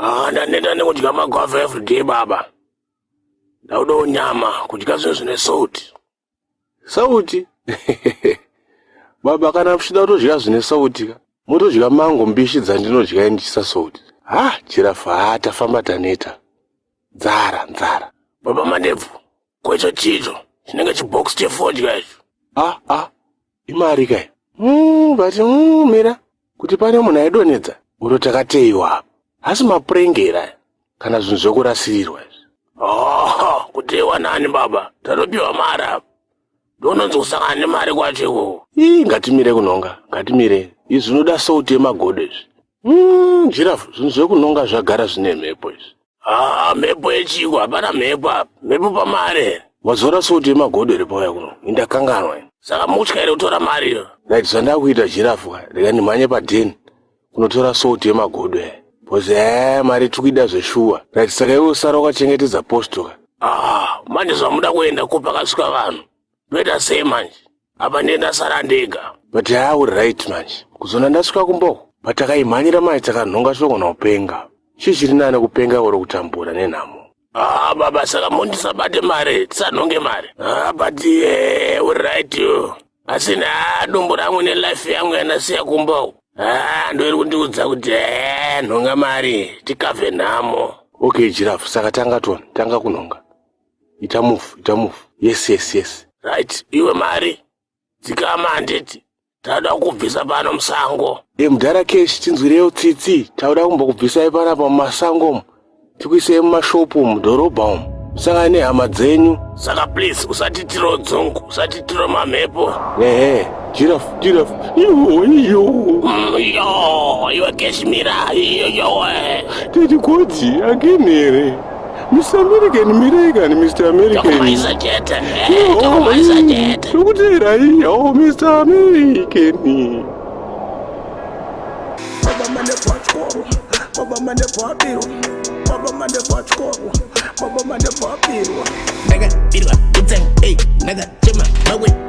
Ah, ndaneta nekudya magwavha everyday baba. Ndakudawo nyama, kudya zvinhu zvine salt. Sauti? Baba, kana muchida kutodya zvine sauti ka, motodya mango mbishi dzandinodya ndichisa sauti. Ha, jirafu, ha, tafamba taneta. Nzara, nzara. Baba Mandebvu, kwecho chicho chinenge chibox chefodya icho. Ah, ah, imari kai. But mira, kuti pane munhu aidonhedza, uro takateiwa apa. Asi mapurengera kana zvinhu zvekurasirirwa izvi. Oh, kuteiwa nani baba? Tatopiwa mari apa. Ndononzi kusangana nemari kwacho ikoko. Ii, ngatimire kunhonga, ngatimire. Izvi zvinoda sauti yemagodo izvi. Jirafu, zvinhu zvekunhonga zvagara zvine mhepo izvi. Ah, mhepo yechiko, hapana mhepo apa. Mhepo pamari. Wazora sauti yemagodo here pauya kuno? Indakanganwa. Saka mutya here kutora mari iyo? Right, zvandakuita jirafu ka, rega ndimhanye padheni kunotora sauti yemagodo aya. Because mari tikuida zveshuwa. Right, saka iwe usara wakachengetedza posto ka. Ah, manje zvamuda kuenda ko pakasvika vanhu. Ndoita sei manje? Apa ndiye ndasara ndega. But haa uri right manje. Kuzona ndasvika kumboko. But takaimhanyira manje takanhonga shoko upenga. Chii chiri nane kupenga oro kutambura nenhamo? Ah, baba, saka mundisabate mari, tisanhonge mari. Ah, but uri right yo. Asi na dumbu rangu nelife yangu yandasiya kumba uko. Ah, ndoiri kundiudza kuti nhonga mari, tikavhe nhamo. Okay, jirafu, saka tanga tona, tanga kunhonga. Ita move, ita move. Yes. Right, iwe mari, dzikama handiti. Tauda kukubvisa pano musango. E mudhara Keshi, tinzwirewo tsitsi. Tauda kumbokubvisai panapa mumasango umu. Tikuisei mumashopu umu, mudhorobha umu. Musangane nehama dzenyu. Saka please, usatitiro dzungu, usatitiro mamhepo. Ehe, jirafu, jirafu. Iyo, iyo. Yo, iwe Keshmira, iyo, yo. Tete Kodzi, again here. Mr. American, mirai kani, Mr. American. Takumaisa chete, takumaisa chete. Tokuteerai, oh, Mr. American. Baba Mandebvu achikoro, Baba Mandebvu abirwa, Baba Mandebvu achikoro, Baba Mandebvu abirwa. Ndakabirwa kutsenga, ey, ndakachema mawe.